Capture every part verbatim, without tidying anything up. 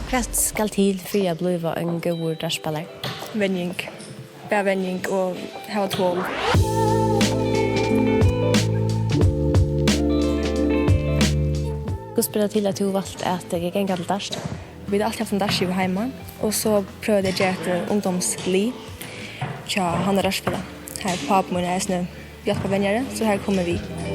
Hvat skal til fyri at blíva ein góður dartspælari? Venjing. Bara venjing og hava tol. Hvussu ber tað til, at tú valdi at ganga til dart? Vit hava altíð havt ein dartskiva heima, og so prøvaðu vit at gera eitt, eh, ungdómslið hjá Havnar Dartfelag. Har pápi mín er eisini hjálparvenjari, so har komu vit við.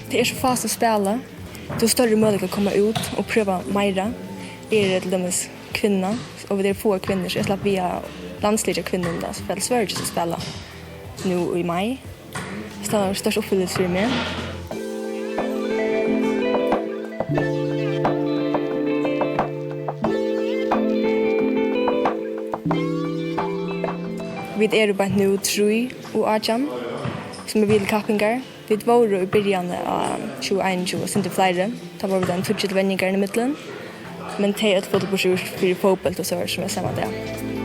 Tað er so fá sum spæla. Tú hevur størri møguleika at koma út og prøva meira. Eg eri til dømis kvinna, og vit eru fáar kvinnur, so eg slapp við at landsliðið hjá kvinnum, tá, so fer til Svøríkis at spæla nú í mai. So tað var stórt uppfylli fyri meg. Vit eru beint nú trý og átjan, sum er við til kappingar. Vit vóru í byrjan av tjúgu einogtjúgu eitt sindur fleiri. Tá vóru vit ein tíggju til venjingar ímillum, men tey øll fullu burtur úr fyri fótbólt og so, sum er sama dag.